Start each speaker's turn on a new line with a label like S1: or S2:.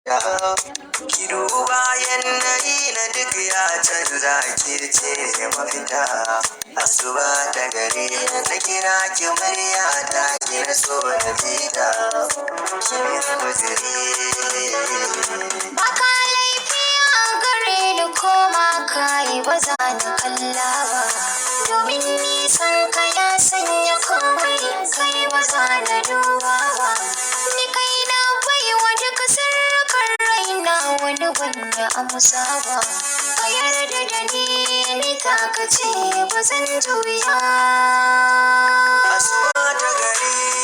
S1: Ki duba yanayi na duk ya canza, ke ce mafita. Asuba ta gari na kira ki, murya ta ki na so na jita. Ki min uzuri.
S2: Baka laifi a gare ni, koma kayi ba za na kalla ba. Domin nisan ka ya sanya komai kai ba za na duba ba. Ni kai na baiwa duka sirrukan raina, wani ban amsa ba. Ka yarda da ni, ni taka ce, ba zan juya.
S1: Asuba ta gari.